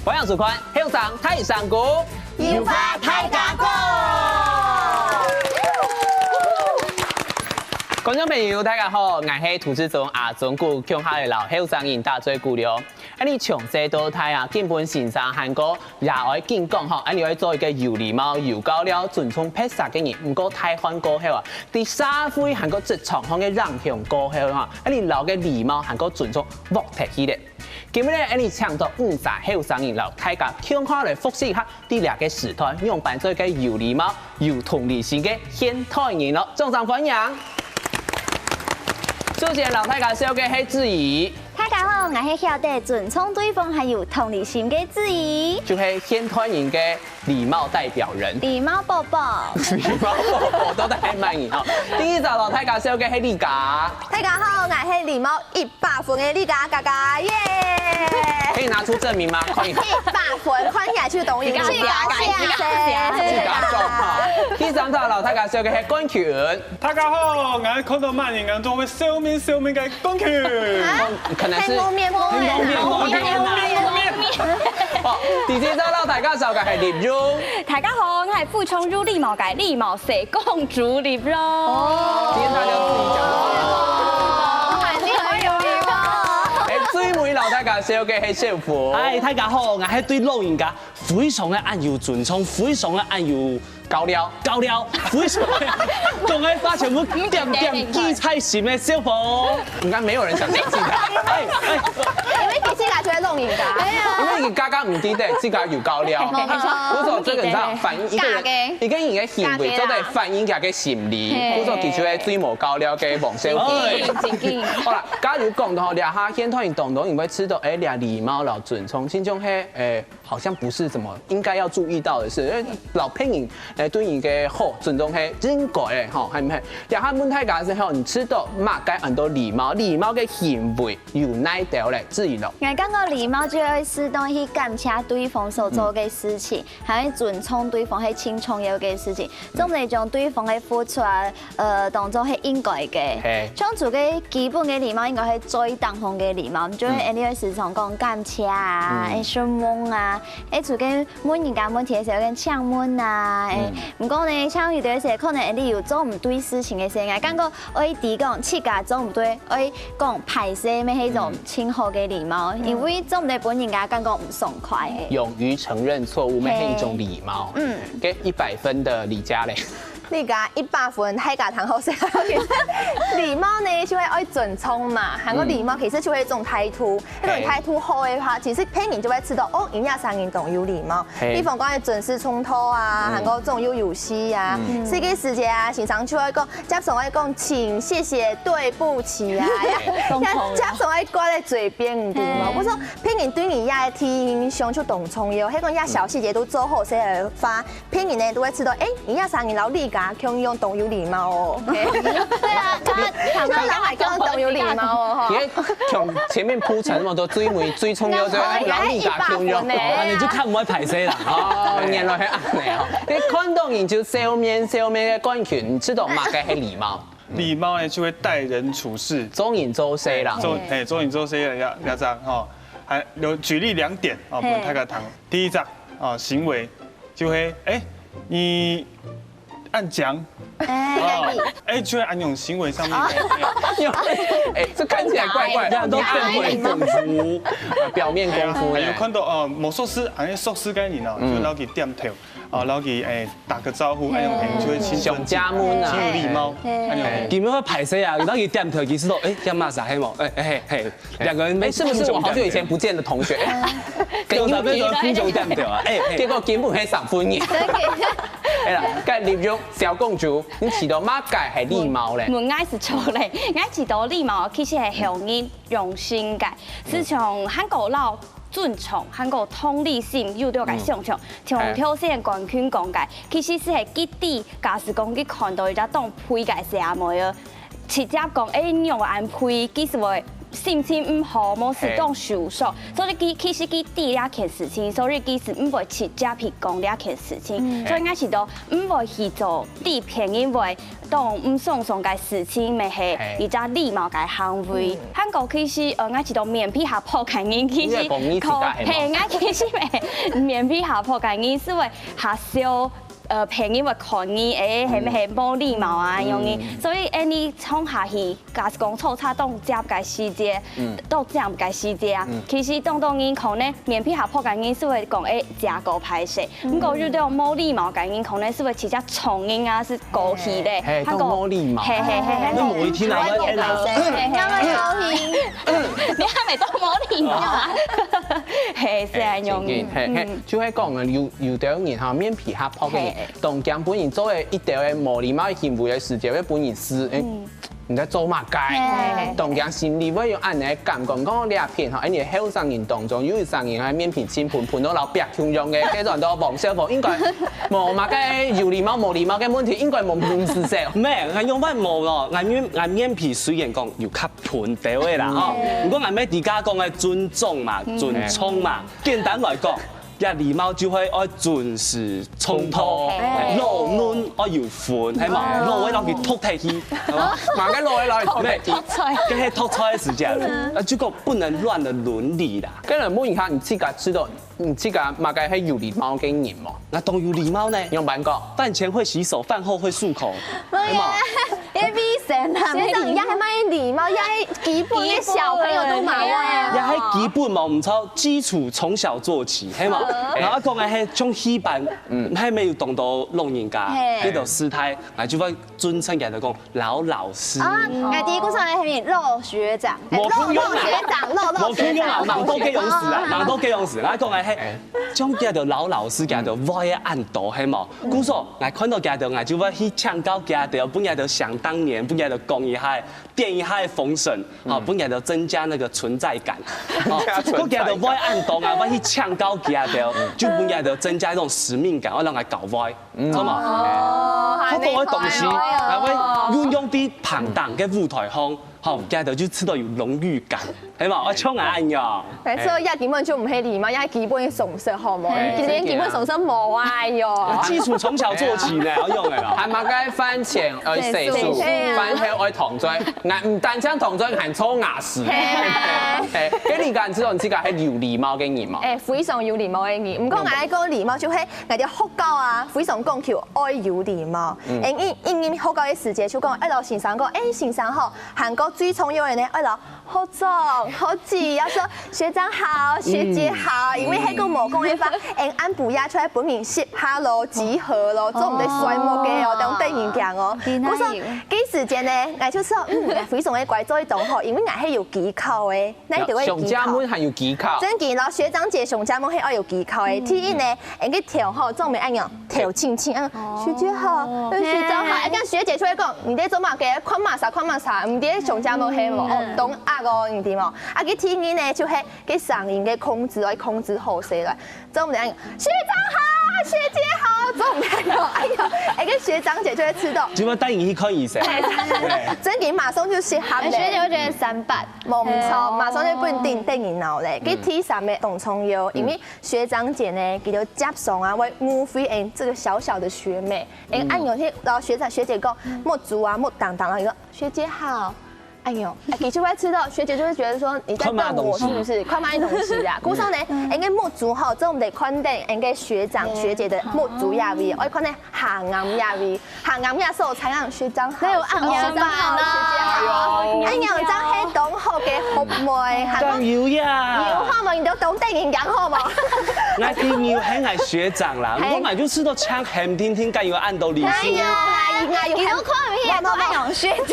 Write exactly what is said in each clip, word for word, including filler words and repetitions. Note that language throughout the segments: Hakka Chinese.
歡迎收看《後生大聲公》，有話大家講。觀眾朋友，大家好，𠊎係涂志忠阿忠牯，共下來摎後生人打嘴鼓了。恁呢從細到大啊，根本先生還過爺哀緊講吼，恁呢愛做一個有禮貌、有教養、尊重別儕个人。毋過大漢過後啊，在社會還過職場上个影響過後吼，恁呢摎个禮貌還過尊重忘忒去了。 今日呢，𠊎等請到五儕後生人摎大家共下來複習一下，在這個時代，仰般做一個有禮貌、有同理心个現代人囉。掌聲歡迎！首先摎大家紹介个係子怡，大家好，𠊎係曉得尊重對方還有同理心个子怡。就係現代人个禮貌代表人。禮貌寶寶。禮貌寶寶到底係麼人吼？第二儕摎大家紹介个係麗嘉。 大家好，𠊎係禮貌一百分个麗嘉嘉嘉，耶！可以拿出證明嗎？看一下。一百分，看起來就等於自家寫，自家寫，自家寫。自家寫。自家寫。第三儕摎大家紹介个係冠群。大家好，𠊎看到麼人，𠊎總會笑面笑面个冠群。啊？可能是。黑蒙面，黑蒙面。黑蒙面，黑蒙面。哦，第四儕摎大家紹介个係麗蓉。大家好，𠊎係非常有禮貌个禮貌 小公主麗蓉。哦。今天大家自己講話。哦，還是很有禮貌。哎，最尾摎大家紹介个係小福。嗨，大家好，𠊎係對老人家非常个恁有尊重，非常个恁有教養。教養，非常个，講个話全部點點記在心个小福。應該沒有人想相信他。哎，哎。因為其實佢就係老人家。對啊。因為你剛剛毋記得，自家有教養。沒錯。不過這個你知道，反映一個人，假个。一個人个行為，假个啦。做得反映佢个心理。嘿。不過其實係最無教養个黃小福。正經，正經。好啦，假如講到吼，這下現代人當中，因為知道，哎，這禮貌摎尊重，親像係，哎， 好像不是什麼應該要注意到的事，因為摎別人，誒，對你个好，尊重係應該个吼，係毋係？這下問大家係吼，你知道麼个安到禮貌？禮貌个行為有哪兜咧？子怡囉。𠊎感覺禮貌就係適當去感謝對方所做个事情，還有尊重對方係盡重要个事情。總係將對方个付出啊， 呃，當做係應該个。嘿。像做个基本个禮貌，應該係最頂峰个禮貌，就係嗯。𠊎等會時常講感謝啊，嗯。誒，承蒙啊，誒，做个問人家問題个時候，跟請問啊，誒，嗯。毋過呢，像有个時候可能𠊎等有做毋對事情个時候，感覺愛知講自家做毋對，愛講歹勢，乜係一種嗯。盡好个禮貌，嗯。因為做毋對分人家感覺毋爽快个。勇於承認錯誤，乜係一種禮貌。嘿。嗯。OK，一百分的李佳嘞。 你講一百分，大家聽好勢。其實禮貌呢，就係愛尊重嘛，還過禮貌其實就係一種態度，嗯。那種態度好个話，其實別人就會知道，哦，人家生人當有禮貌。嘿。比方講，準時上課啊，嗯。還過這種有有序啊，嗯。這個時節啊，先生就會講，接上會講，請、謝謝、對不起啊，嘿。接上會掛在嘴邊，你知道嗎？嘿。我說，別人對你个第一印象就當重要，還講，這小細節都做好勢个話， 別人呢都會知道，誒，你這生人摎李佳共樣當有禮貌哦。對啊，他，他，他，他，他，他，當有禮貌哦，吼。你看，從前面鋪陳那麼多，最尾最重要就係摎李佳共樣。哦，你就較毋會歹勢啦。哦，原來係恁樣哦。你看到人就笑面笑面个感覺，你知道麼个係禮貌？禮貌呢，就係待人處事。做人做事啦。做，嘿，做人做事个，這，這隻，吼。還有舉例兩點，哦，嘿。分大家聽。第一隻，哦，行為， 就係，誒，你恁講，哎。哦，誒，就係恁樣行為上面的，哦。哎。哎，這看起來怪怪的。這樣都表面功夫。啊，表面功夫。哎，有看到，哦，無熟識，好像熟識个人哦，嗯。就摎佢點頭，哦，摎佢，哎，打個招呼，哎，嗯。哎，就會親近，上家門啊。盡有禮貌，哎。哎。恁樣。哎，佢們會歹勢啊，摎佢點頭，其實都，哎，叫麼儕，嘿無？哎，哎，嘿，嘿。 兩個人沒，哎，是不是我好久以前不見的同學？哎，有啥，那時候分手這樣對吧？哎，哎。結果根本還上分你。哎啦，該麗蓉小公主，你試著麼个係禮貌咧？問𠊎係著咧，𠊎試著禮貌其實係好人用心个，係像還過摎尊重，還過同理心有兜个相像，嗯。像頭先冠群講个，其實係佢知，假使講佢看到一隻當肥个細阿妹啊， 直接講，哎，你仰恁肥，其實會心情毋好，無適當受傷，所以佢其實佢知這件事情，所以佢係毋會直接去講這件事情，所以𠊎係都毋會去做知別人會當毋爽爽个事情，乜係一隻禮貌个行為。還過其實，呃，𠊎係都面皮較薄个人，其實可，係，𠊎其實乜面皮較薄个人，係會較少。 呃，別人會看你，誒，係毋係無禮貌啊，樣个。所以，誒，你衝下去，假使講吵吵當接个時節，當接个時節啊，其實當多人可能面皮較薄个人係會講，誒，這個歹勢。毋過有兜無禮貌个人，可能係會直接衝人啊，係過去咧。係，當無禮貌。係係係係。你無一定啊，你還沒到無禮貌啊。係，係恁樣。係係，就係講啊，有有兜人哈，面皮較薄个人， 當驚分人做个一兜个無禮貌个行為个時節，會分人笑，誒，你在做麼个？當驚心裡會有恁樣个感覺。講這片吼，恁樣後生人當中，有一儕人還面皮青噴噴，都老白共樣个，叫做王小鳳，應該無麼个有禮貌無禮貌个問題，應該無毋係嗄。毋係，𠊎仰般無咯，𠊎面𠊎面皮雖然講有較噴兜个啦吼，毋過𠊎乜自家講个尊重嘛，尊重嘛，簡單來講。 這禮貌就係愛準時充頭，老嫩愛有分，係嘛？老个摎佢托忒去，係嘛？麼个老个摎佢托忒去？該係托菜个時節，啊，這個不能亂了倫理啦。該人問一下，你自家知道你自家麼个係有禮貌个人無？𠊎當有禮貌呢。仰般講？飯前會洗手，飯後會漱口，係嘛？ 也比神啊，學長，也還蠻禮貌，也基本个小朋友都蠻會啊。也還基本嘛，毋錯，基礎從小做起，係嘛？然後講个係從戲班，嗯，還沒有懂到老人家，這種時代，𠊎就會尊稱佢兜講老老師。啊，𠊎第一個上來係老學長，老老學長，老老學長，無共樣啊，蠻多个樣式啊，蠻多个樣式。𠊎講个係，像佢兜老老師，佢兜會恁多，係無？故所，𠊎看到佢兜，𠊎就會去請教佢兜，分佢兜想當年，分佢兜講一下。 點一下風聲，吼，分佢兜增加那個存在感。吼，不過佢兜會恁多啊，會去請教佢兜，就分佢兜增加一種使命感，愛摎𠊎搞歪，知道嗎？哦，學到个東西，還會運用在平等个舞台上，吼，佢兜就知道有榮譽感，係嘛？愛像𠊎恁樣。 沒錯，這根本就毋係禮貌，這係基本个常識，好無？連基本常識無啊，哎喲。基礎從小做起呢，有用个啦。還麼个飯前愛洗手，飯後愛同桌，𠊎毋單淨同桌，還搓牙齒。係，該你敢知道你自家係有禮貌个人無？誒，非常有禮貌个人。毋過𠊎个禮貌就係𠊎个學校啊，非常講究愛有禮貌。誒，因因為學校个時節就講，愛摎先生講，誒，先生好，還過最重要个呢，愛摎 學長、學姊，要說學長好、學姐好，因為係講無講个話，𠊎暗晡夜出來分人翕下咯、集合咯，做毋得睡目个哦，當得人驚哦。𠊎說，該時節呢，𠊎就說，嗯，𠊎非常个乖，做得當好，因為𠊎係有技巧个，該就會有技巧。上家門還有技巧。正經咯，學長姐上家門係愛有技巧个。第一呢，𠊎个頭吼，做毋得恁樣，頭輕輕，嗯，學姐好，嗯，學長好，哎，跟學姐出來講，你在做麼个？看麼儕，看麼儕，你在上家門係無？哦，當 惡哦，你知無？啊，該第二呢，就係該聲音个控制，愛控制好勢來。做毋得恁樣，學長好，學姐好，做毋得恁樣。哎呀，哎，該學長姐就會知道。就會帶你去看醫生。正經馬上就適合咧。學姐會覺得三八。無毋著，馬上就分人得人惱咧。該第三个當重要，因為學長姐呢，佢就接上啊，會誤會，哎，這個小小的學妹，哎，恁樣去摎學長學姐講，目珠啊，目當當啊，佢講學姐好。 哎喲，哎，佢就會知道，學姐就會覺得說你在瞪我，是不是？看麼个東西啊？故所呢，𠊎个目珠吼，做毋得看等𠊎个學長學姐个目珠這位，愛看等下頷這位，下頷這所在，學長好，學長好，學姐好。哎喲，這係當好个學妹，還有有好無？你都當得人講好無？𠊎知有係𠊎學長啦，毋過𠊎就試著像很聽聽，敢有恁多理事。哎呀，哎呀，有看面都愛用學長。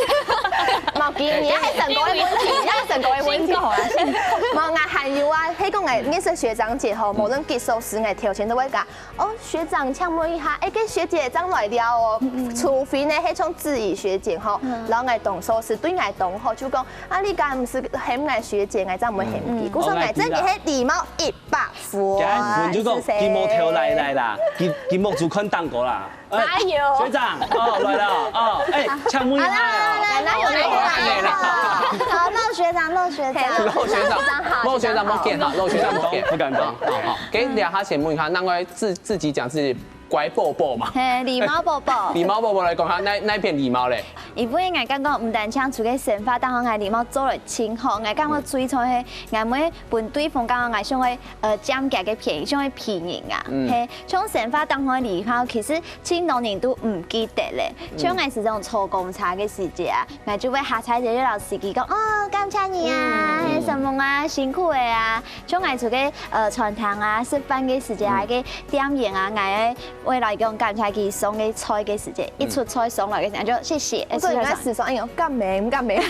無，今年還成功个問題，還成功个問題。無，𠊎還有啊，係講𠊎認識學長姐吼，無論幾多事，𠊎頭前都會講，哦，學長，請問一下，哎，該學姐正來了哦。除非呢，係像子怡學姐吼，然後𠊎當熟識，對𠊎當好，就講，啊，你敢毋係喊𠊎學姐，𠊎正毋會喊佢。故所𠊎真个係禮貌一百分。就講，佢無頭來來啦，佢佢目珠看頂高啦。加油！学长，哦，来了，哦，哎，抢问一下哦。来，来，来，来，来，来，来。好，陆学长，陆学长。嘿，陆学长，陆学长好，陆学长不见哈，陆学长不见。不敢当。好，好，好。给两下先问一下，那我自自己讲自己乖宝宝嘛。嘿，礼貌宝宝。礼貌宝宝来讲哈，那那一片礼貌嘞？因为我感觉讲，毋单淨除个生活当中个礼貌做了真好，我感觉最重要係，我们分对方讲，我想个呃，占佢个便宜，想个便宜啊。嗯。嘿，像生活当中个礼貌，其实真多人都毋记得咧。像𠊎係種坐公车个時節啊，𠊎就會下車就老司機講，哦，感謝你啊，嗯。嘿，什麼啊，辛苦个啊。像𠊎出去呃餐廳啊食飯个時節啊，嗯。个店員啊，𠊎个 我老公感謝佢送个菜个時節，一出菜送來个時節，就謝謝，我说你在食啥？哎呦，干咩？干咩？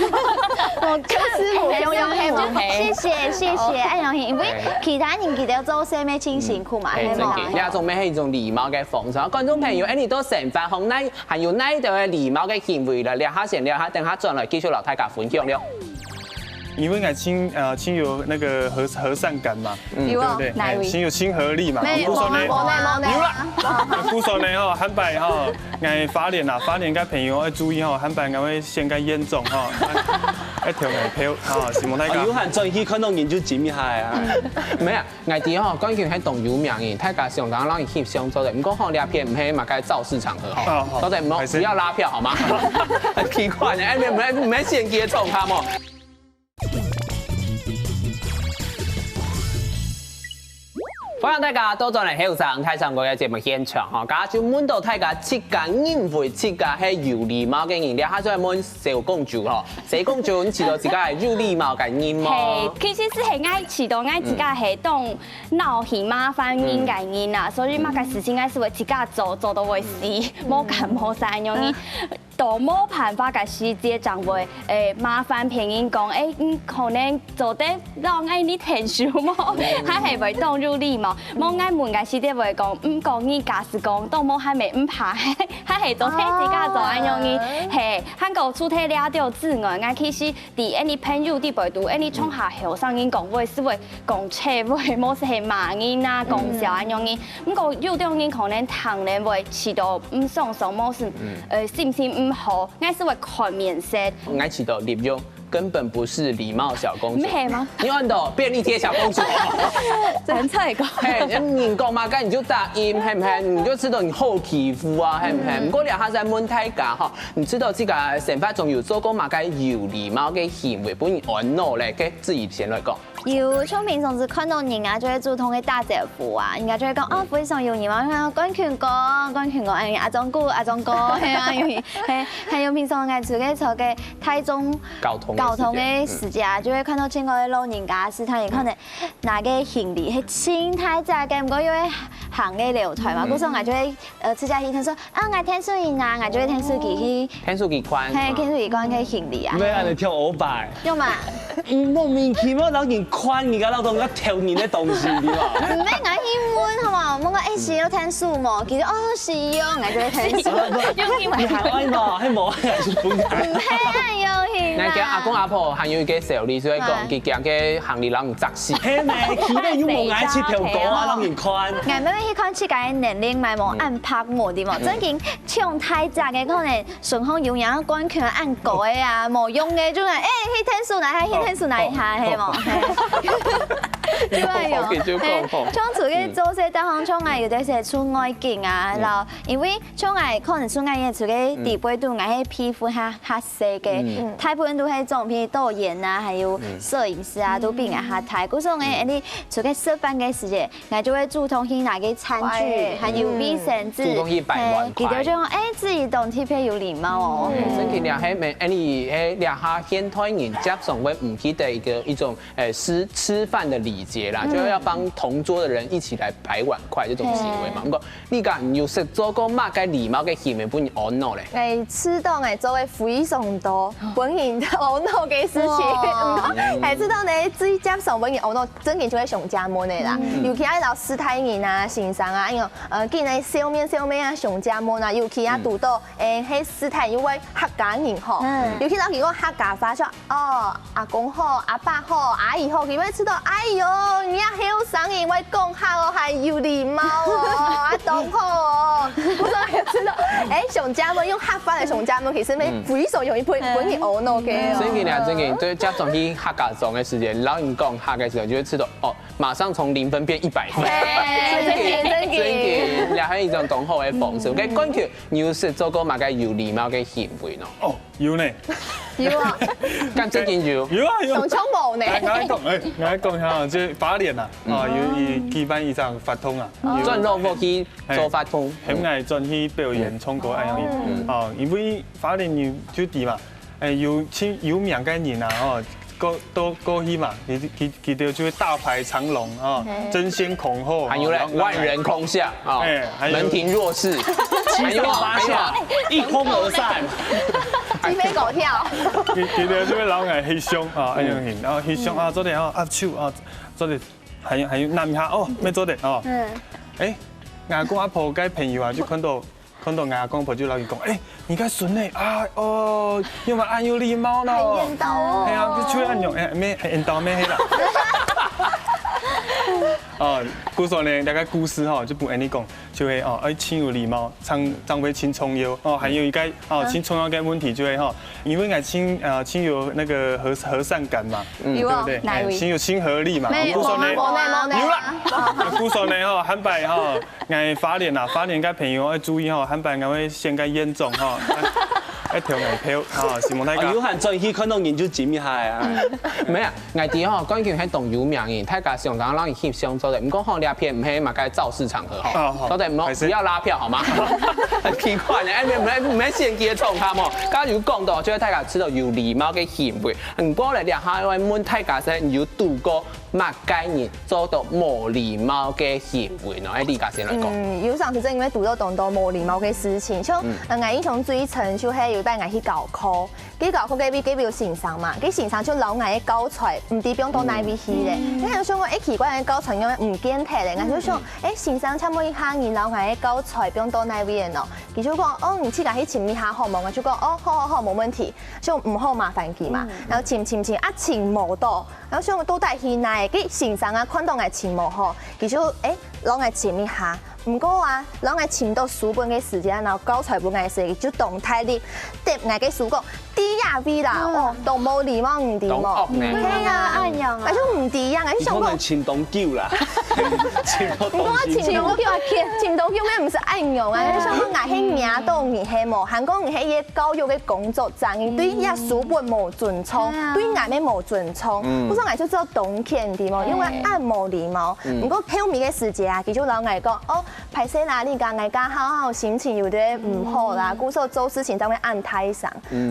我吃不用用黑不黑。谢谢谢谢，哎呦，因为其他人佢兜做事咩真辛苦嘛，嗯，真个，係無？這種咩係一種禮貌个方式。觀眾朋友，哎，你都生活當中還有哪一種个禮貌个行為了？聊下先聊下，等下轉來繼續摎大家分享了。 因為𠊎親呃親有那個和和善感嘛，嗯，有哦，對不對？哪一位？哎，親有親和力嘛。沒有，不說呢，我我我有啦。不說呢吼，坦白吼，𠊎發言啦，發言个朋友要注意吼，坦白𠊎會先个嚴重吼，要調𠊎票吼，希望大家。哦，有閒轉去看到人就緊一下啊。沒有，𠊎知吼，冠軍還當有名个，大家想當然讓你翕相做得，不過吼，這片毋係嘛該造勢場合吼，哦，好，做得毋好，不好意思。不要拉票好嗎？很奇怪呢，哎，沒有沒有沒有選舉的場合嘛。 歡迎大家倒轉來後生大聲公个節目現場吼，剛剛就問到大家自家認為自家係有禮貌个人，這下就來問小公主吼，小公主，你知道自家係有禮貌个人無？嘿，其實係𠊎知道𠊎自家係當惱人麻煩人个人啊，所以麼个事情𠊎係會自家做，做到會死，無乾無淨恁樣个。 都無辦法个時節，正會，誒，麻煩別人講，誒，你可能做得讓𠊎你𢯭手無？還係會當有禮貌。無𠊎問个時節會講，毋過你假使講都無還袂毋怕，還係做得自家做恁樣个，嘿，還過除忒這兜之外，𠊎其實 在恁樣朋友裡背肚，恁樣場下後生人講話係會講笑話，無係罵人啊，講笑恁樣个。毋過有兜人可能聽了會試著毋爽爽，無係，呃，心情毋好，𠊎係會看面色。𠊎試著立勇根本不是禮貌小公主。毋係嗎？你安到便利貼小公主。真係个。嘿，人講麼个你就答應，係毋係？你就試著你好欺負啊，係毋係？毋過這下再問大家吼， 你試著自家生活中有做過麼个有禮貌个行為，分人阿𧩣咧？該子怡先來講。有，像平常時看到人啊，就會主動个打招呼啊，人家就會講，哦，非常有禮貌，像冠軍哥，冠軍哥，哎，阿忠哥，阿忠哥，係啊，因為，嘿，還有平常𠊎出去坐个大眾交通个時節，交通个時節啊，就會看到經過个老人家，係佢等可能拿个行李，係真大隻个，毋過又會行个樓梯嘛，故所𠊎就會，呃，自家去聽說， 啊，𠊎𢯭手你拿，𠊎就會𢯭手佢去，𢯭手佢擐。嘿，𢯭手佢擐个行李啊。你愛恁樣跳五百。有嘛？你莫名其妙摎人擐，你敢摎人家偷人个東西，對吧？毋係，𠊎去問好無？問講，欸，需要𢯭手無？佢就，哦，需要，𠊎就會𢯭手。你還愛無？還無，還係分𠊎。毋係，哎喲，係啦。𠊎个阿公阿婆還有一個小例，所以講，啊。佢驚个行李摎人砸死。係咩？佢等又無愛去偷狗啊，摎人擐。𠊎妹妹去看自家个能力，買無恁拍無的無，正經 像大隻个可能順風有影，管權恁高个啊，無用个，就講，欸，去𢯭手拿一下，去𢯭手拿一下，係無？就恁樣。就講吼。嘿，像出去做事，當中像啊，有兜係出外景啊，嗯。然後因為像𠊎可能出外景出去底背肚，𠊎係皮膚較較細个，嗯。大部分都係做片導演啊，還有攝影師啊，都比𠊎較大。故所呢，嗯。你出去食飯个時節， 𠊎就會主動去拿个餐具，欸，還有衛生紙，主動去擺碗筷。嘿，佢就講，欸，自己當特別有禮貌哦。嗯，真个，你還沒，欸，你，欸，這下現代人接上會毋記得一個，一種，欸，吃，吃飯的禮節啦，嗯。就要幫同桌的人一起來擺碗筷這種行為嘛。嘿。不過，你講你有識做過麼个禮貌个行為，分人阿𧩣咧？欸，試著𠊎做个非常多，分人阿𧩣个事情。哇。毋過，欸，試著呢，最接上分人阿𧩣，真个就係上家門个啦。嗯。尤其愛摎師大人啊、先生啊，因為 呃，見个笑面笑面啊，上家門啊，尤其啊，嗯。堵到，欸，係師大又會客家人吼，嗯。尤其摎佢講客家話，就，哦，阿公好，阿伯好，阿姨好，佢會知著，哎喲，你這後生人會講客哦，還有禮貌哦，啊，當好哦。我上个月知道，哎，上家门用客話个上家门，其實乜非常容易分分你哦，OK哦。真个啦，真个，對，假裝去客家庄个時間，老人講客个時候，就會知道哦，馬上從零分變一百分。哎，真个真真个。个，這還有一種當好个方式。OK，冠球，你有識做過麼个有禮貌个行為呢？哦，有呢，有啊，但最近有，有啊有啊上。胸部呢？來，我來講，哎，我來講一下哦，這花蓮啊，啊，有一舉辦一場活動啊，有賺老福去做活動。喊𠊎轉去表演唱歌恁樣。哦，因為花蓮人就知嘛，哎，有盡有名个人啊，哦，過到過去嘛，佢佢佢兜就會大排長龍啊，爭先恐後。還有咧，然後萬人空巷啊，哎還有門庭若市，七上八下，一哄而散。雞飛狗跳。佢佢兜就會摎𠊎翕相啊，恁樣形，然後翕相啊，做得哦，握手啊，做得，還有還有攬一下哦，乜做得哦。嗯，哎，阿公阿婆个朋友啊，就看到看到阿公阿婆就摎佢講，哎，你个孫呢？啊，哦，有嘛恁有禮貌呢？很緣投哦哎呀，就就恁樣，哎，乜緣投乜係啦。哦，故所呢，大概故事吼，就分恁樣講，就係哦，愛盡有禮貌，正正會盡重要。哦，還有一個哦，盡重要个問題就係吼，因為𠊎盡呃盡有那個和和善感嘛，有哦對不對？哪一位哎盡有親和力嘛。沒有，故所呢，我沒有，沒有。有啦。故所呢吼，坦白吼，𠊎花蓮啊，花蓮个朋友愛注意吼，坦白𠊎會先个院長吼，愛投𠊎票吼，承蒙大家哦，。有閒轉去看到人就唚一下啊。沒有，𠊎知吼，冠球係當有名个，大家想當然讓你翕相做得。毋過吼，這片毋係麼个造勢場合吼，哦好做得毋好還是不要拉票好嗎？很奇怪呢，哎，沒有沒有沒有選舉的場合吼，剛剛有講到，就係大家知道有禮貌个行為。毋過咧，這下愛問大家先，你有堵過麼个人做到無禮貌个行為呢？哎，李嘉先來講。嗯，有上次正因為堵到當多無禮貌个事情，像呃，𠊎印象最深就係有一擺𠊎去教課，去教課該位該位有先生嘛，該先生就摎𠊎个教材毋知放到哪位去咧。𠊎就想講，哎，奇怪，个教材仰會毋見忒咧？𠊎就想，哎，先生，請問一下，你摎𠊎个教材放到哪位咧喏？佢就講，哦，你自家去尋一下好無？𠊎就講，哦，好好好，無問題，就毋好麻煩佢嘛。然後尋尋尋啊，尋無到。 然後想到底去哪，該先生啊，看到𠊎尋無吼，佢就欸，摎𠊎尋一下。毋過啊，摎𠊎尋到書本个時間，然後教材分𠊎時，佢就當大力，搭𠊎个書講，在這位啦，哦，當無禮貌，毋知無？當惡呢對啊，恁樣啊𠊎。就毋知啊，𠊎就想講你可能，尋當久啦，尋到毋過尋到久啊，尋到久，𠊎毋係恁樣啊，就想講𠊎係惹到你係無？還講你係一個教育个工作者，你對這書本無尊重，對𠊎乜無尊重。我想𠊎就做當譴，知無？因為恁無禮貌。毋過後面个時節啊，佢就摎𠊎講，哦，歹勢啦，你講𠊎家好好心情有點毋好啦，故所做事情正會恁大聲。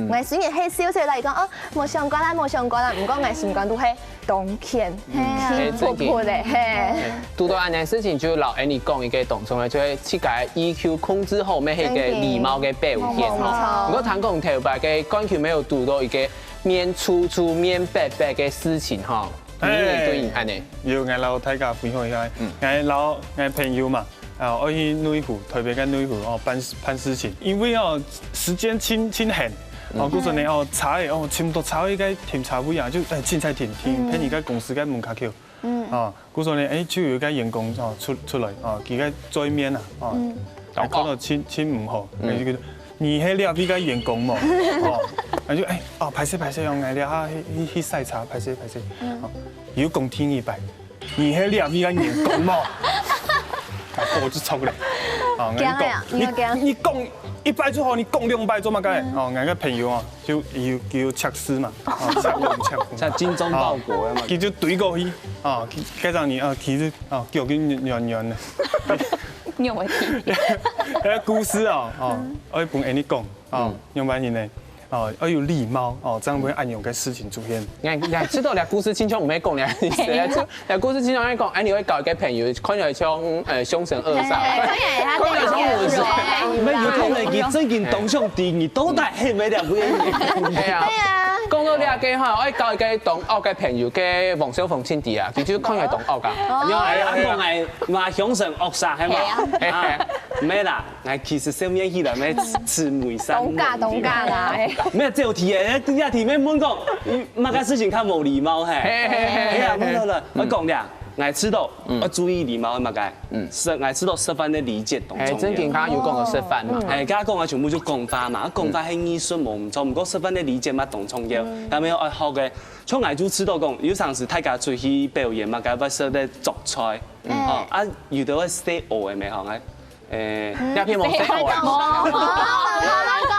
𠊎雖然係笑笑啦，佢講，哦，無相干啦，無相干啦，毋過𠊎心肝肚係當譴，嘿氣噗噗个，嘿。堵到恁樣个事情，就摎Annie講一個當重要，就係自家个E Q控制好，乜係一個禮貌个表現吼。毋過聽講頭擺个冠球乜有堵到一個面臭臭、面白白个事情吼，你面對恁樣。有，𠊎摎大家分享一下，𠊎摎𠊎朋友嘛，啊，愛去內湖，台北个內湖哦，辦辦事情，因為哦時間盡盡趕，哦，故所呢哦車仔哦，尋毋到車仔个停車位啊，就欸，凊彩停停，停人家公司个門口口。 啊，故所呢，欸，就有一個員工哦出出來哦，佢个嘴面啊，哦，欸，看到盡盡毋好，欸，就講你係這位个員工無？哦，欸就欸，哦，歹勢歹勢哦，𠊎這下去去去駛車，歹勢歹勢，哦，又講第二擺，你係這位个員工無？啊，火就著咧，哦，驚啊，你有驚？你講一擺就好，你講兩擺做麼个？哦，𠊎个朋友哦， 就有有測試嘛，哦，測溫測風。像精忠報國嘛。佢就對過去，哦，該張你哦，其實哦，腳跟軟軟的。你有問題。該故事哦，哦，愛分Annie講哦，用白話呢，哦，愛有禮貌哦，這樣毋會恁樣个事情出現。你你知道這故事親像毋係講，你知這故事親像講，欸，你會交一個朋友，看起來像呃凶神惡煞，哎，看起來他看起來像武術。沒有可能，你正經當想知，你到底係毋係這位？係啊，講到這個吼，愛交一個當惡个朋友，个黃小鳳親弟啊，佢就看起來當惡啊。你看，哎，阿公哎，嘛凶神惡煞，係嘛？啊，毋係啦，哎，其實笑面起來，乜慈眉善目。懂㗎懂㗎啦，欸。沒有，這有題耶，這題沒問過，麼个事情較無禮貌嘿？嘿嘿嘿嘿哎呀，問到了，我講的啊。，𠊎知道，愛注意禮貌个麼个，嗯，食，𠊎知道食飯个禮節當重要。係，正經，剛剛有講到食飯嘛。係，剛剛講个全部就講話嘛，講話係藝術無毋著，毋過食飯个禮節嘛當重要，下面愛學个。像𠊎就知道講，有常時大家出去表演嘛，該會食个桌菜，哦，啊，有兜會細學个咩吼，𠊎，誒，這片無細學个。好好講，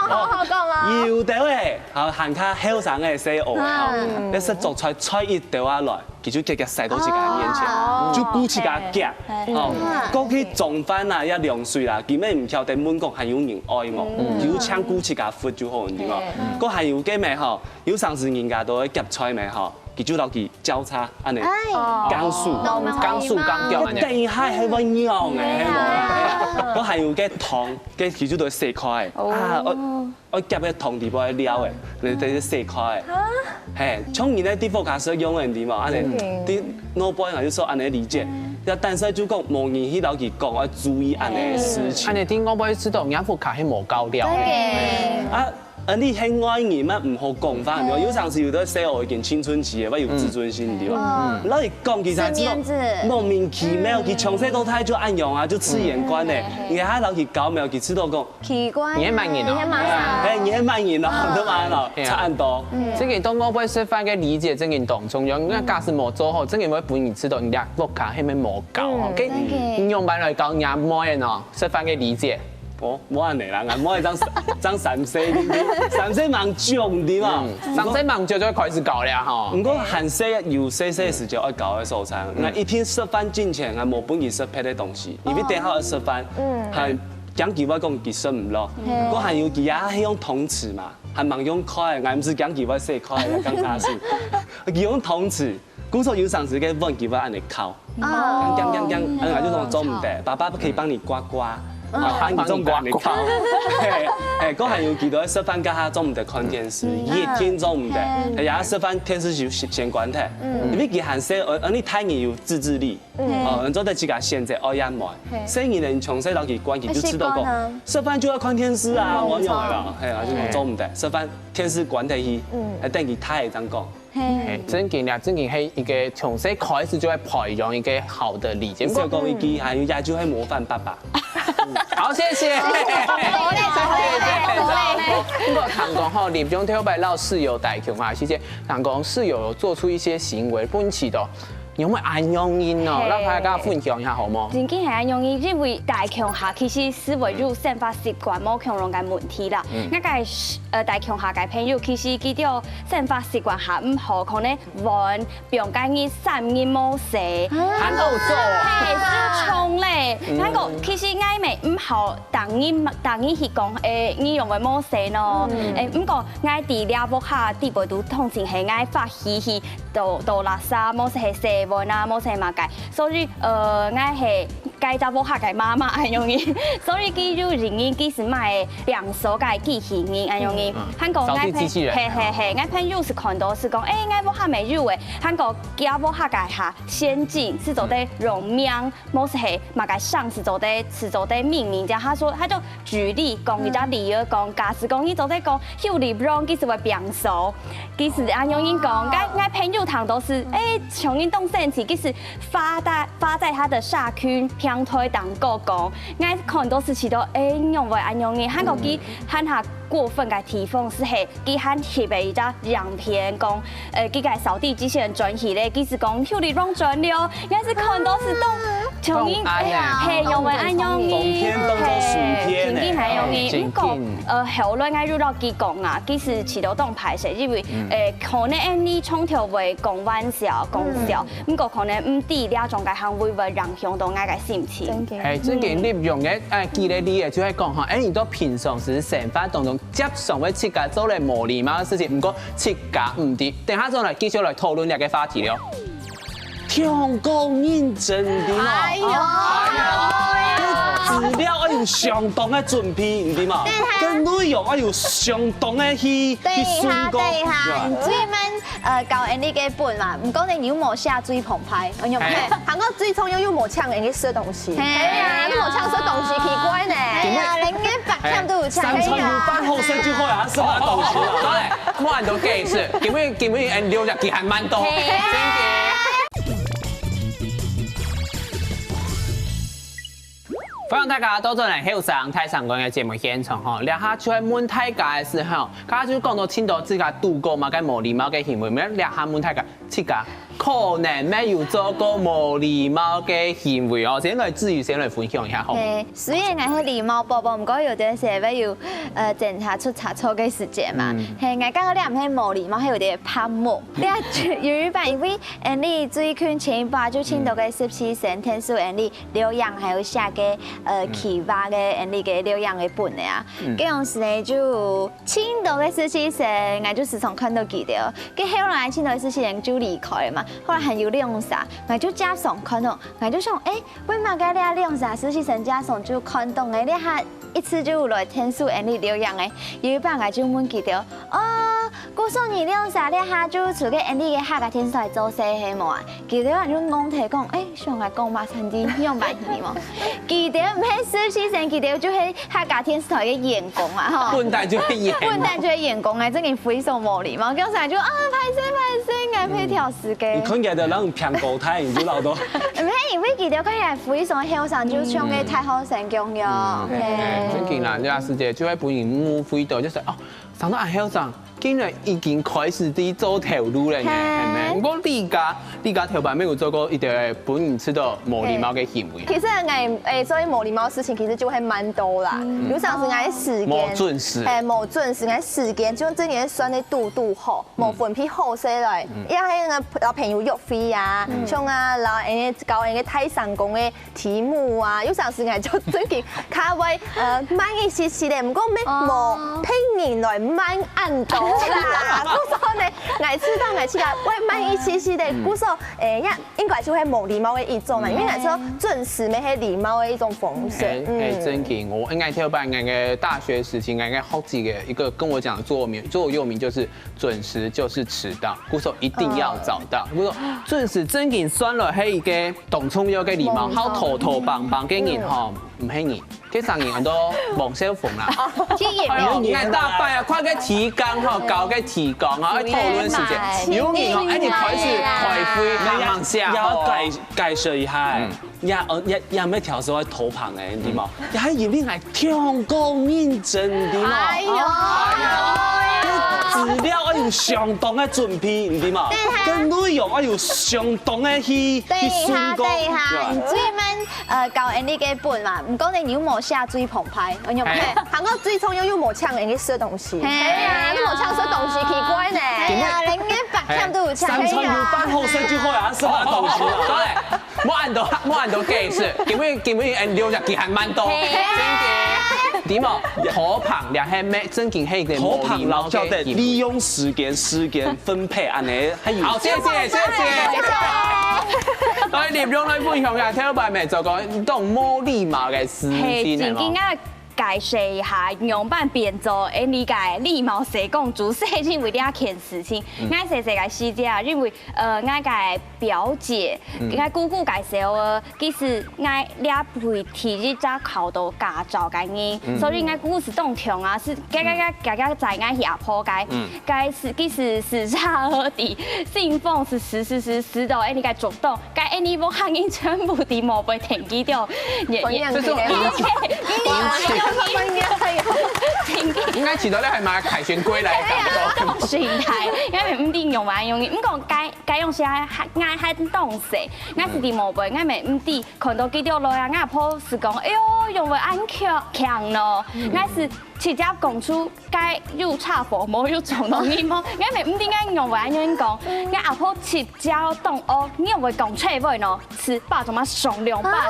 好好講啊。有兜誒，好，還較後生个細學个吼，該食桌菜菜一兜下來， 佢就遽遽塞到自家个面前，就顧自家遽，吼，過去裝飯啊，也涼水啦，佢乜毋曉得問講還有人愛無，佢就淨顧自家佛就好，你知無？過還有个咩吼，有常時人家都會夾菜咩吼，佢就摎佢交叉恁呢，哎，哦，剛數，剛數，剛掉恁呢。等一下還會仰誒，還無？過還有个湯，个佢就都會洗開，啊，哦。 愛夾个湯底背个料誒，你等於洗開誒。係，像人个地方假設用个，你知無？恁呢，對外背啊，就說恁呢理解。要但是就講，無人去摎佢講，愛注意恁呢个事情。恁呢對外背知道，人家屋下係無夠料。啊，啊，你係外人嘛，毋好講話，你知無？有常時有个細學已經青春期个，會有自尊心，你知無？摎佢講，佢才知道，莫名其妙，佢從細到大就恁樣啊，就自然觀誒。你還摎佢搞，無佢知道講， 奇怪，你係麼人哦？你係麼人？哎，你係麼人哦？對嘛咯，差恁多。正經到外背食飯个理解正經當重要，因為假使無做好，正經會分人知道你屋下係毋係無夠吼。該你仰般來教若妹呢？食飯个理解？哦，無恁呢啦，𠊎妹正正三歲，三歲蠻久，對嘛？三歲蠻久就開始教了吼。毋過還細有細細時節愛教个所在，𠊎一定食飯進前，𠊎無分佢食別个東西，因為等下愛食飯，還 驚佢會講佢食毋落。該還有佢啊，係用湯匙嘛，還吂用筷，𠊎毋係驚佢會洗筷，剛開始。佢用湯匙，故所有常時个碗佢會恁呢敲，锵锵锵锵，恁呢就講做毋得，爸爸可以幫你刮刮，啊，你做毋得恁呢敲。係，係，該還有佢都愛食飯該下做毋得看電視，一定做毋得，哎呀，食飯電視就先先關忒，因為佢還細，而而你大人有自制力。 哦，做得自家選擇愛也毋愛。細人呢，從細摎佢關，佢就知道講，食飯就愛看電視啊，無用个啦，係啊，就做毋得，食飯電視關忒去，還等佢大个正講。係，正經啦，正經係一個從細開始就愛培養一個好的理解。毋過講一句，還有也就係模範爸爸。好，謝謝。謝謝。不過聽講吼，立中頭擺摎室友戴共下，謝謝。聽講室友有做出一些行為，分佢試著 仰會恁樣形哦，摎大家分享一下好無？正經係恁樣形，因為戴共下其實係會有生活習慣無共樣个問題啦。𠊎个呃戴共下个朋友，其實佢兜生活習慣還毋好，可能碗放該日三日無洗，還有做。係，係重咧。還講其實𠊎乜毋好逐日逐日去講，誒，你仰會無洗呢？誒，毋過𠊎知這屋下底背都通常係𠊎發脾氣， 倒倒垃圾，無就係洗碗啊，無就係麼个。所以，呃，𠊎係該隻屋下个媽媽恁樣形，所以佢就認為佢係買个零售个機器人恁樣形。還過𠊎朋，係係係，𠊎朋友係看著係講，誒，𠊎屋下乜有誒，還過厥屋下个下先進係做得用名，無就係麼个上係做得係做得命名，這樣。他說，他就舉例講一隻例子講，假使講你做得講，有立中，佢係會變數。 其實恁樣形講，𠊎𠊎朋友聽著係，誒，像人當生趣，其實發在發在他的社群平台當中講，𠊎看著係試著，誒，仰會恁樣形，還過佢還較過分个地方係，係佢還翕个一隻影片講，呃，佢个掃地機器人轉去咧，其實講有立中轉了，𠊎係看著係當像人，係仰會恁樣形，當騙當做順騙呢。係，正經係恁樣形，毋過，呃，後來𠊎有摎佢講啊，其實試著當歹勢，因為 誒，可能𠊎等常常會講玩笑、講笑，毋過可能毋知這種个行為會影響著𠊎个心情。係，正經立中个，誒，舉个例子，就係講吼，誒，你到平常時生活當中，輒常會自家做了無禮貌个事情，毋過自家毋知。等下再來繼續來討論這個話題了。 中國認證，你知無？哎喲，資料愛有相當个準備，你知無？該內容愛有相當个去去等一下，審過，等一下，你最慢呃搞恁呢个本嘛，毋過呢，你又無寫最澎湃，哎喲，還過最重要又無請恁呢食東西。係啊，你無請食東西，奇怪呢。哎呀，連个白天都有請，三餐有飯好食就好啊，食飯東西啊。好，好，好，好，莫恁多解釋，今日今日俺留下佢還蠻多，真的。歡迎大家倒轉來後生大聲公个節目現場吼，這下就係問大家个時候，大家就講到聽到自家堵過麼个無禮貌个行為，這下問大家，自家可能乜有做過無禮貌个行為哦？先來志宇先來分享一下好無？係，雖然𠊎係禮貌寶寶，毋過有兜時會有呃檢查出差錯个時節嘛。係，𠊎感覺這毋係無禮貌，係有兜白目。這有一擺因為𠊎俚最近前一擺就聽到个實習生天數𠊎俚 留言還有寫个呃企劃个恁呢个留言个本个啊。該樣時呢就盡多个實習生，𠊎就時常看到佢兜。該後來盡多个實習生就離開了嘛，後來還有兩儕，𠊎就假想看到，𠊎就想，誒，為麼个這兩儕實習生假想就看到誒，這下一次就有來天數恁呢留言誒。有一擺𠊎就問佢兜，哦，故所你兩儕這下就除个恁呢个客家電視台做事係無啊？ 佢兜就戇忒講，誒，想愛講麼个，仰般去無？佢兜毋係實習生，佢兜就係客家電視台个員工啊，吼。本來就係員工。本來就係員工啊，正經非常無禮貌。叫啥就啊，歹勢歹勢，𠊎配挑時間。你看起來就人平高大，你就老多。毋係，因為佢兜看起來非常後生，就像个大學生共樣。嗯，係。正經啦，這下時節就會分人誤會到，就係哦，長到恁後生， 竟然已經開始在做頭路了呢，係。係無？毋過你家，你家頭擺乜有做過一兜分人感覺無禮貌个行為？其實𠊎，誒，做無禮貌个事情其實就會蠻多啦。有常時𠊎時間，無準時。誒，無準時，𠊎時間就真个算得堵堵好，無分配好勢來，也係𠊎摎朋友約會啊，像啊，摎𠊎个，摎𠊎个大聲公个 題目啊，有常時𠊎就正經較會，呃，慢一息息个，毋過乜無別人來慢恁多啦。故所呢，𠊎知道𠊎自家會慢一息息个，故所，誒，也應該就係無禮貌个一種嘛，因為𠊎說準時乜係禮貌个一種方式。哎，哎，正經，我應該頭擺𠊎个大學時期，𠊎个學姐个一個跟我講的座右銘，座右銘就是準時就是遲到，故所一定要早到。故所準時正經算來係一個 當重要个禮貌，好拖拖挷挷个人吼，毋係你，該儕人安到黃小鳳啦。哎喲，𠊎大伯啊，看个提綱吼，搞个提綱吼，愛討論時間，有人吼，哎，你開始開會，慢慢寫吼。也要改改善一下，也呃也也毋係挑事愛拖挷个，你知無？也係因為𠊎 相當認真，你知無？哎喲，該資料愛有相當个準備，你知無？該內容愛有相當个去去思考。等一下，等一下，你最慢呃搞恁呢个本嘛，毋過呢你又無寫最澎湃，有無？還過最重要又無請恁呢食東西。係啊，你無請食東西，奇怪呢。哎呀，連个白天都有請。三餐有飯好食就好啊，食麼東西？對。 莫恁多，莫恁多解釋，因為因為俺留下佢還蠻多。係啊。真个，你無？拖挷，這係乜正經係一個拖挷，然後曉得利用時間，時間分配恁呢，還有。好，謝謝謝謝。來，你用來分享一下，頭擺乜做過當無禮貌个事情係無？正經啊，解釋一下，仰般變做恁呢个禮貌社工，主要係因為這件事情。𠊎細細个時節啊，因為呃，𠊎个 表姐，𠊎姑姑介紹个，其實𠊎這輩第一隻考到駕照个人，所以𠊎姑姑係當暢啊，係，該該該該該載𠊎去阿婆該，該係其實係差而已，信封係食食食食到恁呢个竹東，該恁呢屋下人全部在外背停機了，也也，這種應該知道你還買凱旋歸來的感覺。這種心態，因為毋知用完用，毋過該 該樣時還還𠊎還當細，𠊎係在外背，𠊎乜毋知看到幾多來啊！𠊎阿婆係講，哎喲，仰會恁強強咯！𠊎係直接講出該有插火無有撞到人無，𠊎乜毋知𠊎仰會恁樣講。𠊎阿婆直接當哦，你仰會講這話呢？係巴掌嘛上兩巴掌，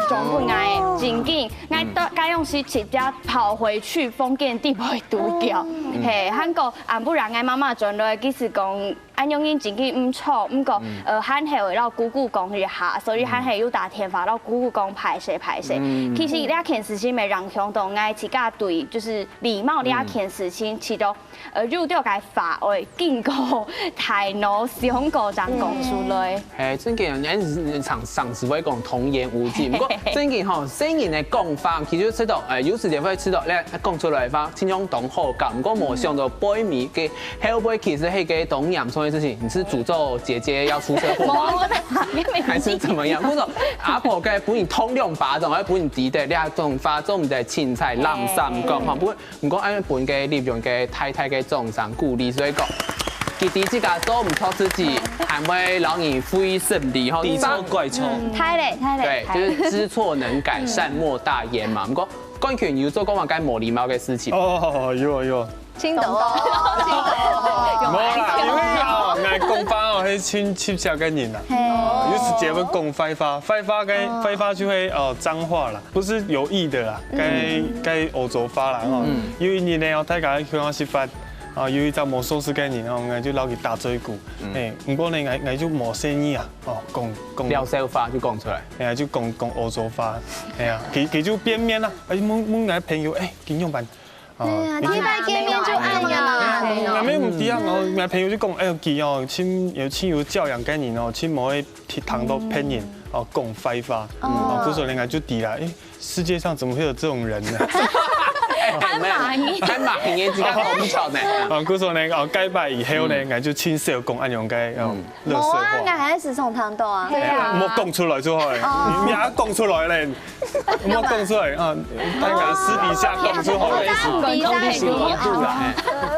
撞分𠊎，正經，𠊎到該樣時直接跑回去房間底背肚腳，係，還過 恁不然，𠊎媽媽轉來，其實講恁樣人正經毋著，毋過呃，還係會摎姑姑講一下，所以還係有打電話摎姑姑講歹勢歹勢。其實這件事情乜影響到𠊎自家對就是禮貌這件事情，其實呃，有兜个話愛經過大腦想過正講出來。 係，正經，人常常時會講童言無忌，毋過正經吼，細人个講話，其實知道，誒，有時節會知道，你講出來个話，盡量當好搞，毋過無想到背尾个後背其實係个當嚴重个事情？你是诅咒姐姐要出车祸吗？还是怎么样？或者阿婆該分你通兩巴掌，還分你抵的那種話，做毋得凊彩濫糝講吼。不過，毋過恁樣分个立場个太太个掌聲鼓勵，所以講，佢知自家做毋著事情，還會讓你會心理吼。知錯怪錯。太嘞，太嘞，對，就是知錯能改，善莫大焉嘛。不過，冠群有做過麼个無禮貌个事情？哦，有啊有啊。 青島哦，青島哦，無啦，因為哦，𠊎講話哦，係盡直接个人啦。有時節會講壞話，壞話該壞話就係哦髒話啦，不是有意的啦，該該歐洲話啦吼。有一日呢，哦，大家去食飯，啊，有一隻無熟識个人哦，𠊎就摎佢打嘴鼓，誒，毋過呢，𠊎𠊎就無細義啊，哦，講講，撩笑話就講出來，哎呀，就講講歐洲話，哎呀，佢佢就變面啦，哎，問問𠊎朋友，哎，佢仰般？ 哦，對啊，第一擺見面就恁樣啊。嗯，沒有問題啊，然後我朋友就講，哎喲，佢哦，盡有盡有教養个人哦，盡無會去聽到別人哦講壞話，哦，故所人家就知啦，哎，世界上怎麼會有這種人呢？還蠻還蠻應該這個紅橋呢。啊，故所呢，哦，該擺以後呢，𠊎就盡少講恁樣个哦，垃圾話。無啊，𠊎還係時常聽到啊。對啊。莫講出來就好了，你你還講出來嘞。 莫講出來啊，大家私底下講出好了。講講你心裡肚啦，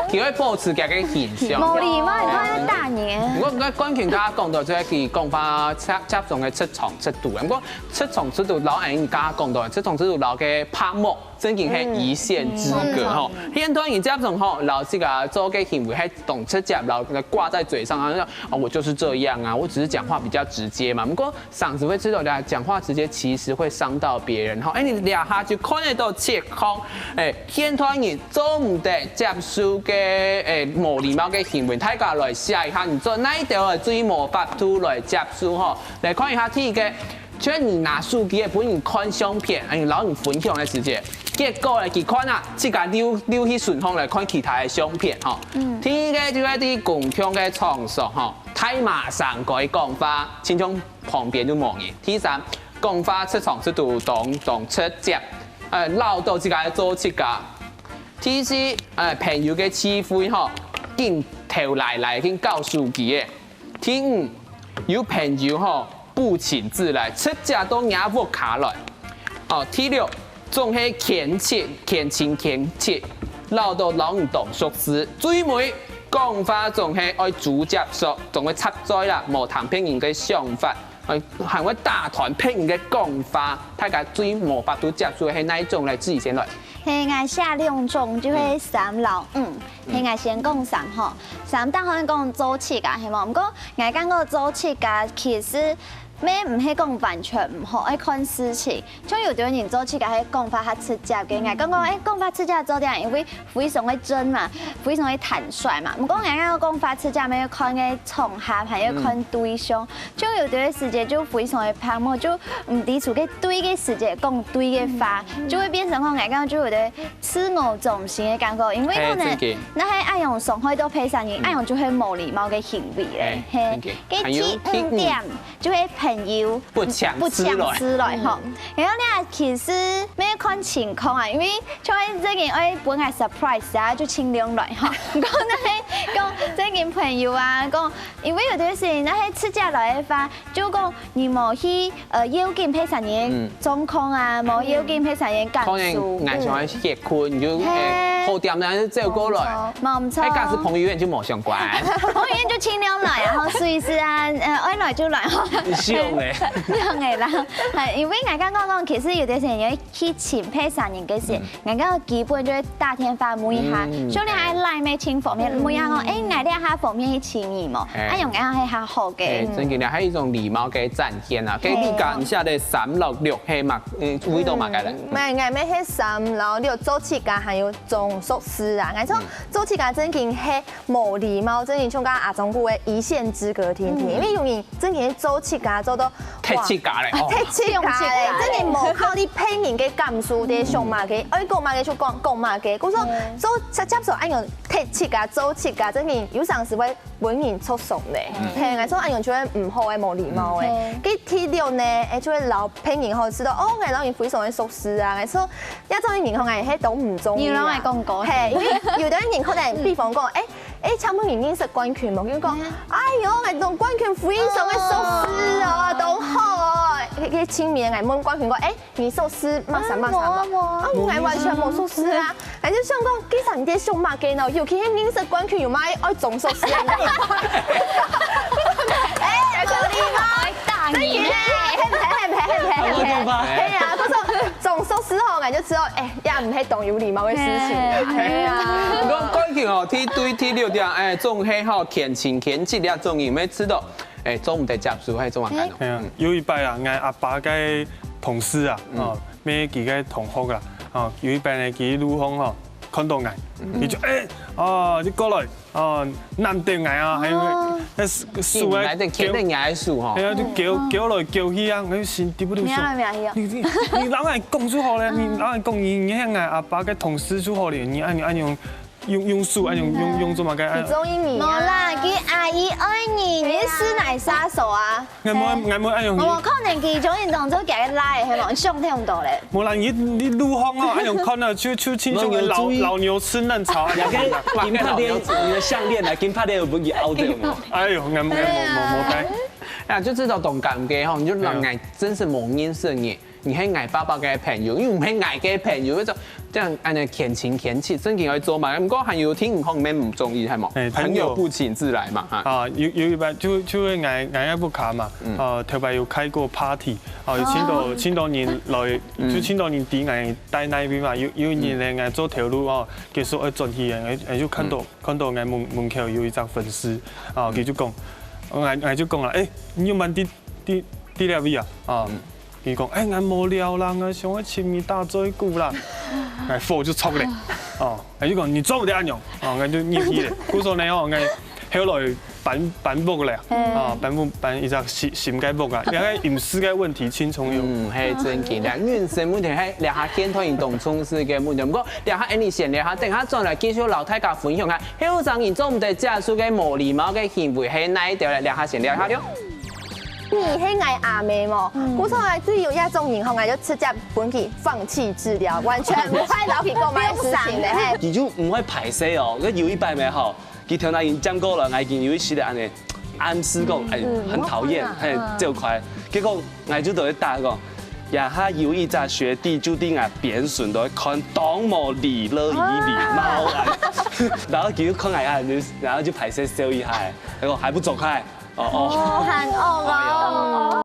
嘿，佢會保持佢个形象。無禮貌，你看要打你。毋過，毋過冠群剛剛講到，就係佢講話接接種个出場制度。毋過出場制度，摎𠊎人剛剛講到，出場制度摎个拍莫，真正係一線之隔吼。現代人接種吼，摎這個做个行為，還當直接，摎掛在嘴上，好像啊，我就是這樣啊，我只是講話比較直接嘛。毋過 上次會知道講話直接其實會傷到別人吼。哎，你這下就看得到情況，哎，現代人做毋得接受个，哎，無禮貌个行為，大家來寫一下，你做哪一條係最無法度來接受吼？來看一下第一個，就係你拿手機仔分人看相片，哎，然後你分享个時節，結果呢，佢看啊，自家溜溜去順風來看其他个相片吼。第二個就係在公共个場所吼，大嫲上該講話，親像 旁邊都無人。第三，講話出場制度當當直接，呃，恅到自家做自家。第四，呃，朋友个聚會吼，緊偷懶懶緊搞手機仔。第五，有朋友吼不請自來，直接到若屋下來。哦，第六，總係牽切牽親牽切，恅到摎你當熟事。最尾，講話總係愛直接說，總會插嘴啦，無聽別人个想法。 哎，還會打斷別人个講話，大家最無法度接受个係哪一種呢？自己先來。係𠊎寫兩種，就係三摎五。係𠊎先講三吼。三當然講做自家，係無？毋過𠊎感覺做自家其實乜毋係講完全毋好，愛看事情。像有兜人做自家係講話較直接个，𠊎感覺，哎，講話直接做得，因為非常个真嘛，非常个坦率嘛。毋過𠊎感覺講話直接乜愛看个場合，還愛看對象。 就有兜時節就非常个白目，就毋知處个對个時節講對个話，就會變成講𠊎感覺就有兜自我中心个感覺，因為可能係，真个。若係恁樣傷害到別儕人，恁樣就係無禮貌个行為咧。係，係，真个。該第五點就係朋友不請自來。不請自來吼。然後呢，其實乜看情況啊，因為像係最近愛分𠊎surprise啊，就盡量來吼。毋過呢，講最近朋友啊，講 因為有兜時，若係直接來个話，就講你無去，呃，要緊別儕人个狀況啊，無要緊別儕人个感受。可能𠊎想愛歇睏，你就，係。哎，好點，然後就走過來。無錯。哎，假使彭于晏就無相關。彭于晏就盡量來啊，吼，隨時啊，呃，愛來就來，吼。你笑咩？笑咩啦？係，因為𠊎感覺講，其實有兜時你愛去尋別儕人个時， 𠊎个基本就會打電話問一下，像你還Line乜盡方便，問一下講，哎，𠊎這下方便去尋你無？哎。恁樣个係較好个。哎，真个呢，還有一種禮貌个展現啊。該你講一下个三摎六，係嘛，嗯，為到麼个咧？嗯，𠊎，𠊎乜係三摎六，做自家還有裝熟事啊。𠊎說做自家真个係無禮貌，真个像剛剛阿忠講个一線之隔，定定。因為有人 真个做自家做到，忒自家咧，哇，哦。忒自家咧，真个無考慮別人个感受，在想麼个，愛講麼个就講，講麼个。故所，做，接接受恁樣忒自家，做自家，真个有常時會分人著傷咧。係，𠊎說恁樣就會毋好个，無禮貌个。該第六呢，哎，就會摎別人吼，知道，哦，𠊎摎你非常个熟事啊，𠊎說，這種个人吼，𠊎係當毋中意啊。你有摎𠊎講過。係，因為有兜人可能，比方講，哎，哎，請問你認識冠群無？佢講，哎喲，𠊎同冠群非常个熟識哦，當好哦。該个青年，𠊎問冠群講，哎，你熟識麼儕麼儕無？啊，𠊎完全無熟識啊。𠊎就想講，其實你在想麼个呢？尤其係認識冠群，有麼个愛裝熟識啊？哎，有禮貌。打你呢。嘿，嘿，嘿，嘿，嘿，嘿，嘿。哎呀，可是裝熟識吼，𠊎就知道，哎，也毋係當有禮貌个事情啊。哎呀。毋過冠群哦，第對第六點，哎，總係吼，虔誠虔誠這種人，有無知道？哎，做毋得接受，還做麼个呢？哎呀，有一擺啊，𠊎阿爸个同事啊，哦，乜佢个同學啊，哦，有一擺呢，佢路項吼，看到𠊎，佢就哎，哦，你過來，哦，攬等𠊎啊，還有，那手啊，你來得牽等𠊎个手吼。哎呀，就叫叫來叫去啊，𠊎就心底不就想，你你你摎𠊎講就好了，你摎𠊎講，你你係𠊎阿爸个同事就好了，你恁樣恁樣 用用手，哎，用用用做麼个？你中意你啊？無啦，佢阿姨愛你，你係師奶殺手啊！𠊎無，𠊎無愛用。我可能佢中意動作，佢个拉，係無？你上聽毋到咧。無啦，你你路項哦，愛用看了就就親像老老牛吃嫩草，你看金帕的你的項鏈來，金帕的有分佢拗掉無？哎呦，𠊎無無無無戴。啊，就知道當尷尬吼，你就讓𠊎真是無認識你。 你係𠊎爸爸个朋友，又毋係𠊎个朋友，這種恁樣虔誠虔誠，正經愛做嘛？毋過還有聽講你毋中意，係無？朋友不請自來嘛，哈。啊，有有一擺就就係𠊎𠊎个屋下嘛，呃，頭擺有開過party，啊，有盡多盡多人來，就盡多人知𠊎戴哪位嘛。有有一日呢，𠊎做頭路哦，結束愛轉去，𠊎𠊎就看到看到𠊎門門口有一隻粉絲，啊，佢就講，𠊎𠊎就講啦，哎，你有蠻知知知這位啊？啊。 佢講，哎，𠊎無尞啦，𠊎想愛尋你打嘴鼓啦。𠊎火就著咧，哦，𠊎就講，你做毋得恁樣，哦，𠊎就入去咧。故所呢，哦，𠊎後來搬搬屋咧，啊，搬屋搬一隻新新个屋啊，這个飲食个問題，輕鬆有。嗯，係正經个，人生問題，係這下現代人當重視个問題。毋過，這下恁樣先，這下等下轉來繼續摎大家分享下，後生人做毋得接受个無禮貌个行為係哪一條咧？這下先聊一下了。 你係𠊎阿姆無？故所𠊎就有這種人吼，𠊎就直接分佢放棄治療，完全毋會摎佢講麼个事情咧，嘿。佢就毋會歹勢哦，該有一擺咩吼，佢頭那人講過了，𠊎已經有一息个恁樣暗示講，哎，很討厭，嘿，走開。結果𠊎就對佢打講，這下有一隻學弟就在𠊎邊脣在看，當無禮樂與禮貌啊。然後佢就看𠊎啊，然後就歹勢笑一下，然後還不走開。 哦哦，哦，很惡哦。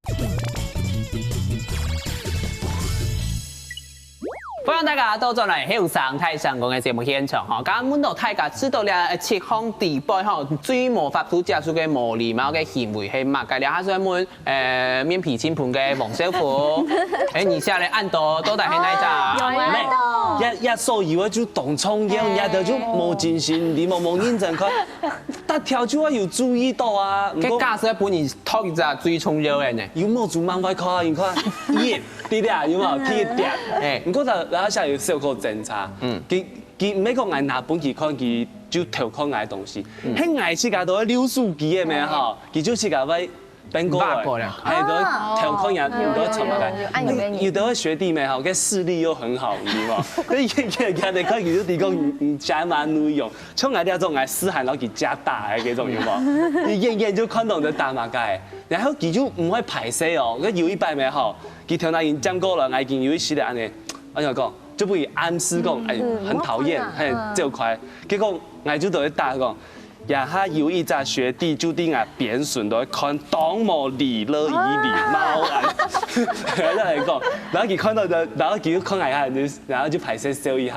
歡迎大家倒轉來後生大聲公个節目現場吼，剛剛問到大家知道這七項底背吼，最無法度接受个無禮貌个行為係麼个？這下先問，呃，面皮青紅个黃少福，哎，你寫了恁多，到底係哪一隻？有啊，也也所以我就當重要，也就無精神，你無無認真看。 逐條就愛有注意到啊。毋過該假使分你讀一隻最重要个呢？有目珠慢慢看啊，你看，一眼，對不對啊？有無？第一點，哎，毋過佢佢下有小可爭差，嗯，佢佢毋係講𠊎拿分佢看，佢就偷看𠊎个東西，係𠊎自家都會溜手機个咩吼，佢就自家會 變過來，挖過來。哎，都偷看人，都傳過來。有有有有，哎，有有有。有的學弟妹哈，該視力又很好，你知無？所以遠遠看，你看佢就提供你你家嘛內容，像𠊎這種來試探，然後佢家大的這種有無？你遠遠就看懂你在打麼个，然後佢就毋會歹勢哦。該有一擺咩吼，佢頭那人講過了，𠊎已經有一息个恁樣，我想講，就分佢暗示講，哎，很討厭，嘿，走開。結果𠊎就對佢打講。 這下有一隻學弟就在𠊎邊脣在看，當無禮樂與禮貌啊。然後來講，然後佢看到的，然後佢就看𠊎一下，然後就歹勢笑一下，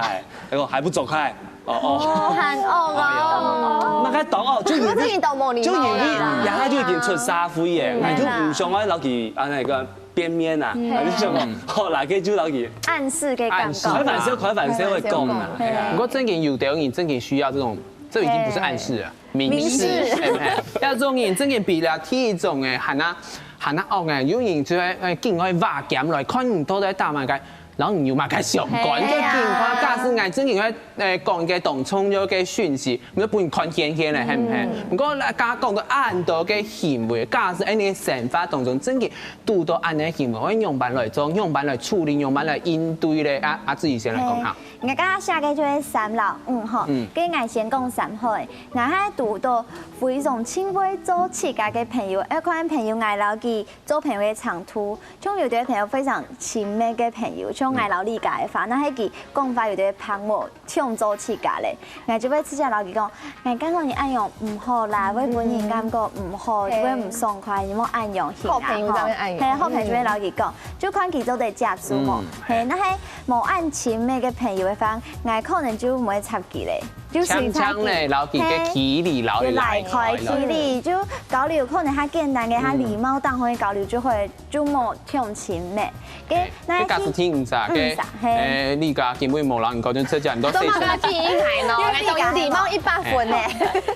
然後還不走開。哦哦，哦，很惡哦。麼个當惡，就因為，不是你當無禮貌啦。就因為這下就已經出社會耶，嗯。𠊎就毋想愛摎佢恁樣个變面啊，嗯。𠊎就想講，好啦，該就摎佢暗示个感覺。暗示。開玩笑，開玩笑會講啦，開玩笑講。哎呀。不過正經有的人正經需要這種 這已經不是暗示了，明示。明示。哎，哎，這種人正經比了第一種哎，還啊還啊惡哎，有人就會哎，緊愛挖劍來看你到底打麼个，然後你有麼个想法？嘿啊。你就盡快，假使𠊎真个愛，誒，講一個當重要个訊息，毋係分你看現現个，係毋係？毋過啦，剛剛講到恁多个行為，假使恁樣生活當中，真个堵到恁樣个行為，愛仰般來做，仰般來處理，仰般來應對咧？啊，阿志怡先來講下。嘿，𠊎剛剛寫个就係三摎五吼，嗯跟𠊎先講三好个，𠊎還堵到非常親會做自家个朋友，愛看朋友𠊎摎佢做朋友个程度，像有的朋友非常親密个朋友，像𠊎摎你个話，那係佢講話有的拍無 像做自家咧，𠊎就會直接摎佢講，𠊎感覺你恁樣毋好啦，會分人感覺毋好，嘿會毋爽快，你莫恁樣行啊。好朋友才會恁樣吼嘿，好朋友就會摎佢講，就看佢做得接受無。嗯嘿，那係無恁親密个朋友个話，𠊎可能就毋會插佢咧，就隨插強強咧，佢。摎佢个距離，摎佢拉就拉開距離，就交流可能較簡單个，較禮貌當中个交流就會就無忒親密。哎，那這假使聽毋煞，嗯，該啥嘿誒，你家根本無人講，就直接你都都嘛細聲。跟佢應該喏，來當有禮貌一百分呢。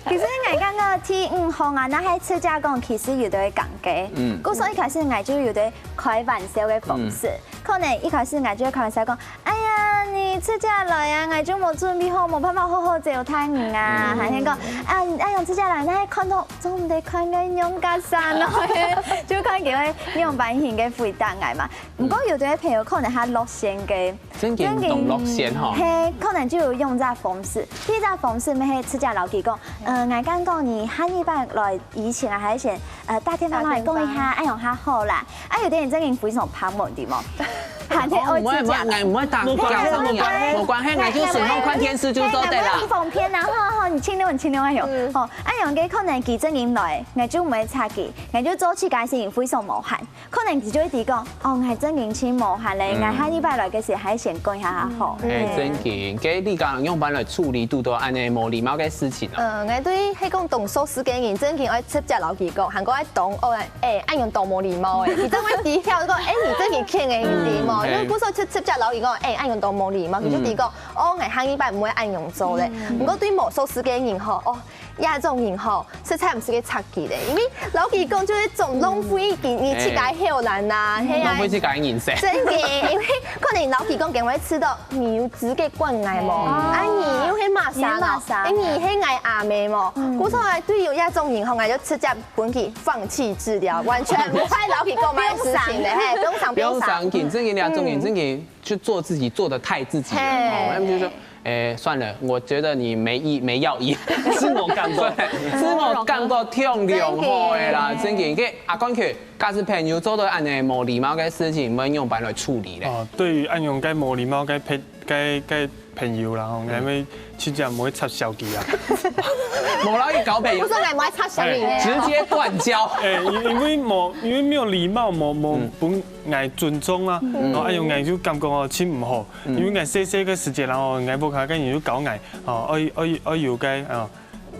其實𠊎感覺第五項啊，那係直接講，其實有兜會尷尬。嗯故所一開始𠊎就有兜開玩笑个方式，可能一開始𠊎就會開玩笑講，哎呀，你直接來啊，𠊎就無準備好，無辦法好好招待你啊，還係講，啊，你恁樣直接來，那看到做毋得看个樣个衫咯，就看佢會仰般形个回答𠊎嘛。毋過有兜朋友可能較樂線个。真經當樂線吼。嘿，可能就有用這方式。第一隻方式，乜係直接摎佢講，呃，𠊎感覺你下禮拜來以前啊，還係先呃打電話來講一下，恁樣較好啦。啊，有兜人真經非常怕問題嘛，還係哦，愛毋會，毋會，直接來。𠊎毋會打攪你啊，無關係，𠊎就順便看電視就做得啦嘿，。𠊎無方便啊，好好好，你盡量，你盡量恁樣。吼，恁樣个可能佢真經來，𠊎就毋會插佢，𠊎就做自家事情非常無閒。 可能佢就會知講，哦，𠊎真經盡無閒咧，嗯𠊎下禮拜來个時還先講一下好。哎，真經，該你講仰般來處理堵到恁樣無禮貌个事情哦？呃，𠊎對係講當熟事个人，真經愛直接摎佢講，還過愛當惡，哎，恁樣當無禮貌誒。佢正會知曉講，哎，你真經欠个禮貌，嗯因為故所直直接摎佢講，哎，恁樣當無禮貌，佢就知講，哦，𠊎下禮拜毋會恁樣做咧。毋過對無熟事个人吼，哦， 這種人吼，實在毋使去插佢咧，因為摎佢講就係一種浪費佢，你自家後來啊，係啊浪費，自家人生。真个，因為可能摎佢講，佢會知道你有資格管𠊎無？啊，你又係麼儕哦？你係麼儕哎，你係𠊎阿姆無？故所啊，對於這種人吼，𠊎就直接分佢放棄治療，完全毋會摎佢講麼个事情咧，嘿，不用想，不用傷心，真个，這種人真个就做自己，做得太自己了。嘿哦，他們就說，哎，算了，我覺得你沒意，沒要意。自我感覺。自我感覺忒良好个啦，真个。該阿冠佢，假使朋友做到恁樣無禮貌个事情，你會仰般來處理咧？哦，對於恁樣个無禮貌个朋个个朋友啦，吼，𠊎會直接毋會插手佢啊。無啦，一交朋友故所𠊎毋愛插手你咧。直接斷交。誒，因因為無因為沒有禮貌，無無分𠊎尊重啊，然後恁樣𠊎就感覺哦，真毋好。因為𠊎細細个時節，然後𠊎屋下个人就教𠊎，哦，愛愛愛有个哦，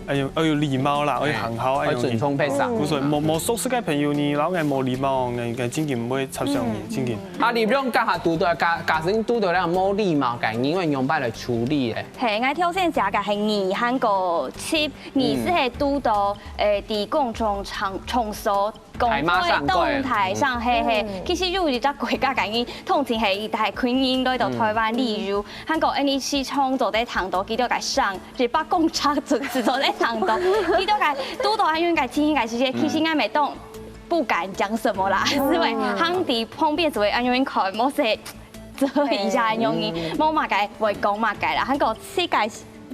愛有愛有禮貌啦，愛行好，愛尊重別儕。故所無無熟識个朋友呢，然後𠊎無禮貌，𠊎𠊎真經毋會插手你，真經。啊，你用假使堵到假假使堵到恁無禮貌个，你會仰般來處理咧？嘿，𠊎頭先寫个係二還過七，二係堵到誒，在公眾場場所。 公眾个動態上，嘿嘿，其實有一隻國家个人，通常係一大群人都到台灣旅遊，還過恁樣時常做得聽到，佢兜个聲，一把公車就就做得聽到，佢兜个堵到恁樣个情形个時節，其實𠊎乜當不敢講什麼啦，因為行在旁邊就會恁樣看，無事做一下恁樣，無麼个會講麼个啦，還過自家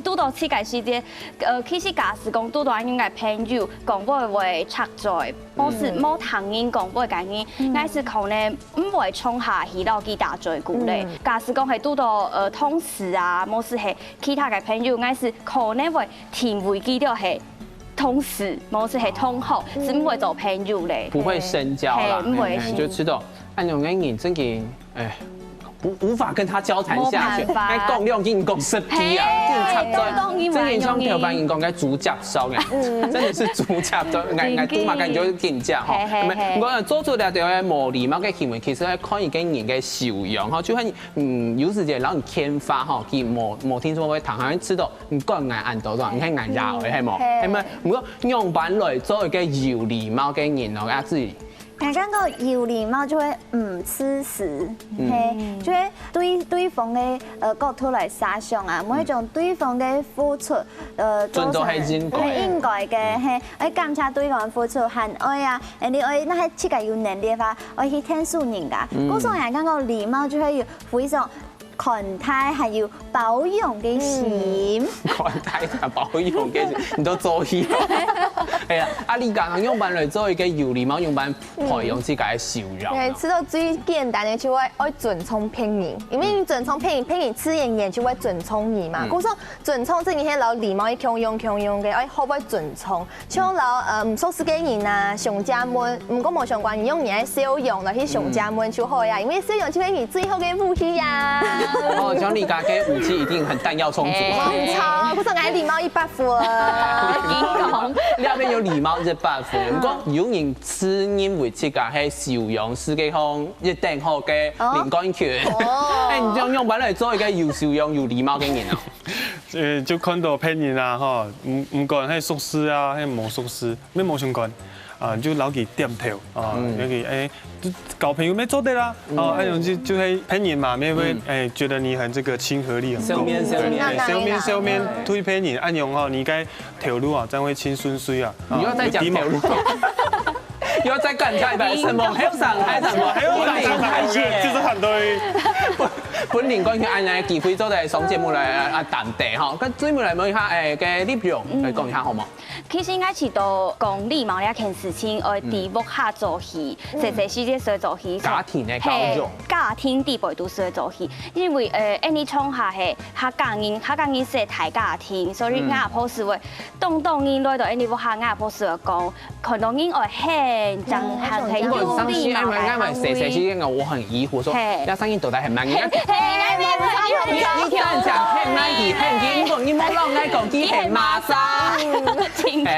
堵到自家時節，呃，其實假使講堵到恁樣个朋友，講話會插嘴，無係無聽人講話个人，𠊎係可能毋會衝下去摎佢打嘴鼓咧。假使講係堵到呃同事啊，無係係其他个朋友，𠊎係可能會定位佢兜係同事，無係係同學，係毋會做朋友咧。不會深交啦，嘿，毋會嘿嘿就知道，哎，恁樣个人真个，哎，無無法跟他交談下去，無辦法哎，講兩句講十句啊，嘿緊插嘴，講講英文真个像頭擺人講个豬夾燒哎，真的是豬夾燒，哎哎，真的都嘛感覺緊張吼。嘿嘿嘿毋過做出來个無禮貌个行為，其實愛看一個人个修養吼，就係嗯，有時節，然後你牽發吼，佢無無聽說會聽，好像知道你管𠊎恁多，你看𠊎鬧个，係無？係無？毋過仰般來做一個有禮貌个人哦，啊自己 𠊎感覺有禮貌就會毋自私，嘿，就會對對方个呃角度來設想啊，毋會將對方个付出，呃，當做係應該个。嘿，應該个，嘿，愛感謝對方付出，還愛啊，你愛若係自家有能力个話，愛去𢯭手人家。故所𠊎感覺禮貌就會有非常款待還有包容个心。款待同包容个心，你都做戲。哎呀，啊，你講仰般來做一個有禮貌，仰般培養自家个修養？哎，其實最簡單个就係愛尊重別人，因為你尊重別人，別人自然而然就會尊重你嘛。故所尊重這個係摎禮貌係共樣共樣个，愛學會尊重。 像摎呃毋熟識个人啊，相借問，毋過無相干，你用你个笑容來去相借問就好呀，因為笑容就係你最好个武器呀。哦，像你家个武器一定很彈藥充足。無錯，故所𠊎禮貌一百分。你講，你那邊有禮貌一百分，不過有人自認為自家係修養世界上一等好个林冠群。哎，你仰般來做一個有修養、有禮貌个人啊？ 呃，就看到別人啊，吼，毋毋管係熟識啊，係無熟識，乜無相干，啊，就摎佢點頭啊，摎佢哎，交朋友乜做得啦，哦，哎，就就係別人嘛，乜會哎覺得你很這個親和力很夠，笑面笑面，笑面笑面對別人，恁樣吼，你該頭路啊，正會親順遂啊。你又在講頭路，又要再幹他一百次，什麼還有啥還有什麼還有啥，就是很多。 分林冠群恁樣个機會做得上節目來啊談得吼，該最尾來問一下，哎，該立勇來講一下好無？其實𠊎試著講禮貌這件事情，愛對屋下做起，細細時節就做起，家庭个教育，家庭底背都係做起，因為呃，恁樣從下係客家人，客家人係大家庭，所以𠊎阿婆係會，當當人來到恁樣屋下，𠊎阿婆係會講， 看到人愛喊，正喊很有禮貌，因為細細時間我很疑惑，說，嘿，那聲音到底係麼人？嘿，你你單講喊哪裡喊，你講你莫讓𠊎講佢係麼儕。真的，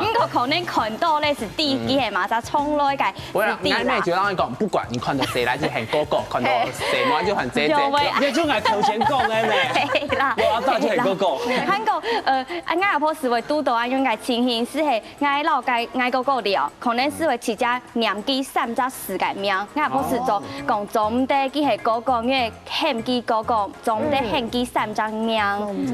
毋過可能看到咧係知佢係麼儕，從來个我呀，𠊎妹就讓你講，不管你看到誰來就喊哥哥，看到誰嘛就喊姐姐。有，就𠊎頭先講个呢，係啦，我阿爸就喊哥哥。還過，呃，𠊎阿婆係會堵到恁樣个情形，係係 𠊎摎該𠊎哥哥聊，可能係會自家念佢三隻字个名，𠊎毋係做講做毋得佢係哥哥，因為喊佢哥哥，做毋得喊佢三隻名。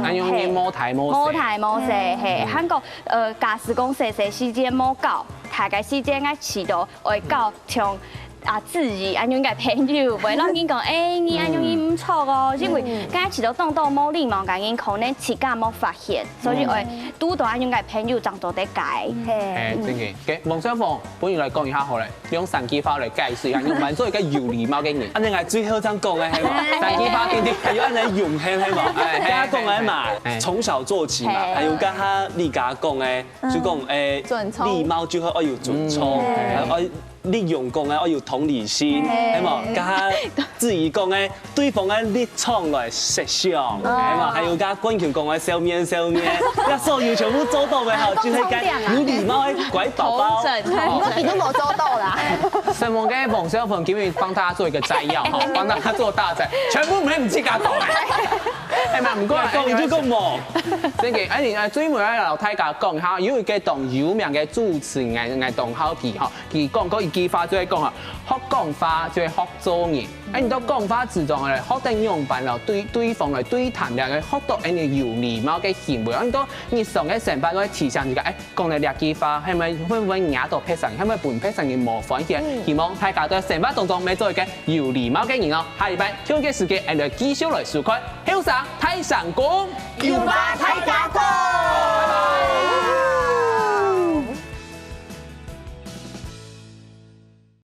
恁樣你無大無細。無大無細，嘿，還過呃，假使講細細時節無交，大个時節𠊎試著愛交像 啊，子怡恁樣个朋友，會摎人講，哎，你恁樣你毋著哦，因為該試著當多無禮貌个人，可能自家無發現，所以愛堵到恁樣个朋友正做得改。哎，真个，王小鳳，分你來講一下好了，用三句話來解釋一下，仰般做一個有禮貌个人。恁樣𠊎最後正講个係無？三句話定定。還有恁樣用係無？哎，大家講个嘛，從小做起嘛，還有剛剛你剛剛講个，就講哎，尊重禮貌就係愛有尊重，還有愛 你用講个愛有同理心，係無？加下子怡講个，對方个立場來設想，係無？還有加冠群講个笑面笑面，該所有全部做到个吼，就係該有禮貌个乖寶寶。毋過佢都無做到啦。承蒙个王小鳳今日幫大家做一個摘要哈，幫大家做大摘，全部毋係毋自家講个，係嘛？毋過講你就講無。真个，哎，你哎，最尾愛摎大家講哈，有一個當有名个主持人，𠊎當好奇哈。 佢講過一句話，就係講啊，學講話就係學做人。哎，你到講話之中咧，學得仰般咯，對對方來對談，兩個學到恁樣有禮貌个行為。你到日常个生活會提醒自家，哎，講了這句話，係毋係會毋會惹到別儕，係毋係分別儕人無歡喜？希望大家在生活當中愛做一個有禮貌个人哦。下禮拜同一個時間，𠊎來繼續來收看《後生大聲公》，有話大家講。